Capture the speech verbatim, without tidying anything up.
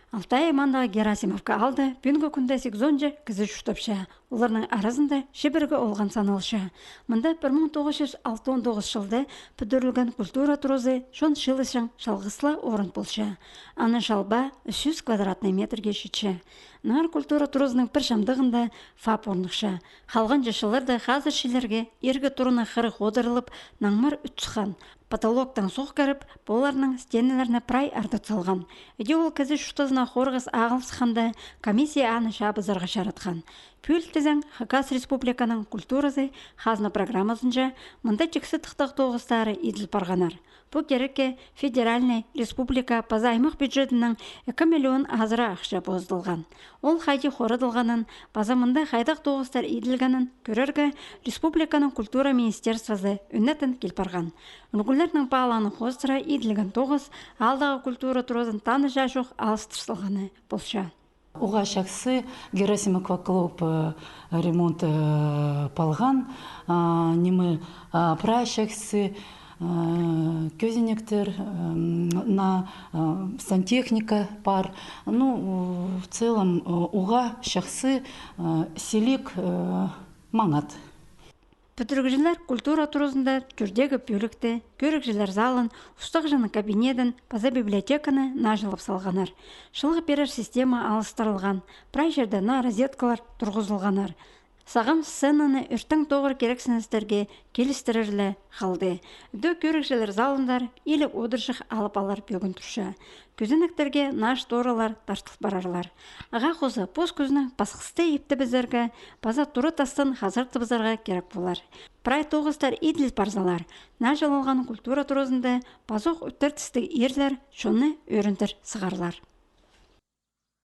Алтай аймағындағы Герасимовка аалда пӱӱнгі кӱнде сигізонҷа кізі чуртапча. Оларның аразында чибіргі олған саналча. Мында пір муң тоғыс чӱс алтон тоғызынҷы чылда пӱдірілген культура туразы чон чыылысчаң чалғыс ла орын полча. Аны чалбаа ӱс чӱс квадратный метрге читче. Наар культура туразының пір чамдығында ФАП орнахча. Халғанҷы чылларда хазыр чирлерге иргі турына хырых одырылып, наңмар ӱт сыххан. Потолоктаң суғ кіріп, поларның стенелеріне прай ардат салған. Іди ол кізі чуртазына хорғыс ағыл сыхханда, комиссия аны чабызарға чаратхан. Пӱӱл тізең, Хакас Республиканың культуразы хазна программазынҷа мында тиксі тыхтағ тоғыстары иділ парғаннар. Пу кирекке федеральный, республика паза аймах бюджетінең ікі миллион азыра ахча позыдылған. Ол хайди хорадылғанын паза мында хайдағ тоғыстар иділгенін кӧрерге республиканың культура министерствозы ӱнетін кил парған. Ӱлгӱлернің паалағыны хоостыра иділген тоғыс аалдағы культура туразын таныҷаң чох алыстыр салғаны полча. Уғаа чахсы Герасимовка клуб, э, ремонт, э, полған, а, ниме, а, прай чахсы, э, кӧзенектер, э, на, э, сантехника пар. Ну, в целом, э, уғаа чахсы, э, сіліг, э, маңат. Пӱдірігҷілер культура туразында тӧрдегі пӧлікті, кӧрігҷілер залын, устағҷының кабинедін паза библиотеканы наҷылап салғаннар. Чылығ пирер система алыстырылған, прай чирде наа розеткалар турғызылғаннар. Сағам сценаны ӧрттең тоғыр кирексіністерге килістірер ле халды. Доо кӧрігҷілер залындар иліг одырҷых алып алар пӧгін турча. Кӧзенектерге наа шторалар тартыл парарлар. Ағаа хоза пос кӱзінең пасхысты иптебізерге паза тура тастан хазартыбызарға кирек полар. Прай тоғыстар иділ парзалар, наҷылалған культура туразында пазох ӧтертістіг ирлер чонны ӧріндір сығарлар.